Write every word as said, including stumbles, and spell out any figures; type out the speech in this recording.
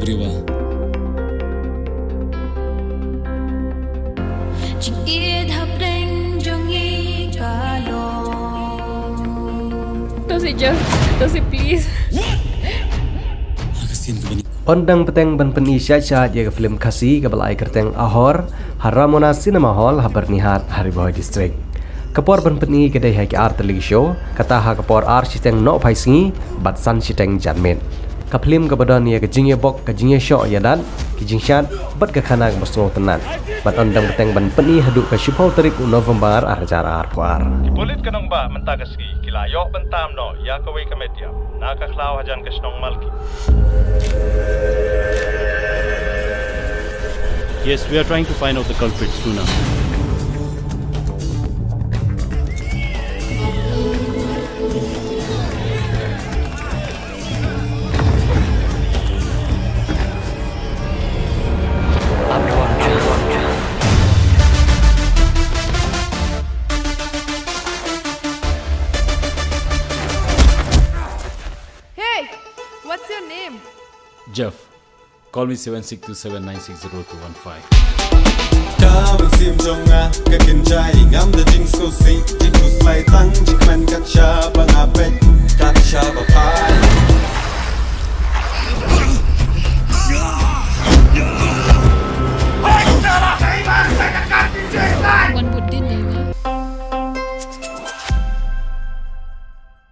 Riwa. Jingïeit hapdeng jong ngi ka long. To si Jeff, to si please. Ha ka sien ka ban Yn dang bteng ban pyni shait shait ïa ka film Khasi kaba la ai kyrteng Ahor ha Ramona Cinema Hall ha Byrnihat ha Ri Bhoi District. Ka por ban pyni ka dei ha ki ar tylli ki show, kata ha ka por ar shiteng nohphai sngi bad san shiteng janmiet. Ka film kaba don ïa ka jingïabok, ka jingïashoh ïadat, ki jingshad bad ka khana kaba sngewtynnat. Bad yn dang bteng ban pyni haduh ka shiphew tarik u November ar hajar arphew ar. Ki pulit ka nongbah mynta ka sngi ki la ïoh ban tam noh ïa kawei ka met ïap na ka khlaw hajan ka shnong Malki. Yes, we are trying to find out the culprit, Suna. Hey, what's your name? Jeff. Call me seven six two seven nine six zero two one five. Ka mynsiem jong nga ka kynjai, ngam da jingsngewsih, jingkhuslai tang jingkmen kat shaba nga peit, kat shaba phai.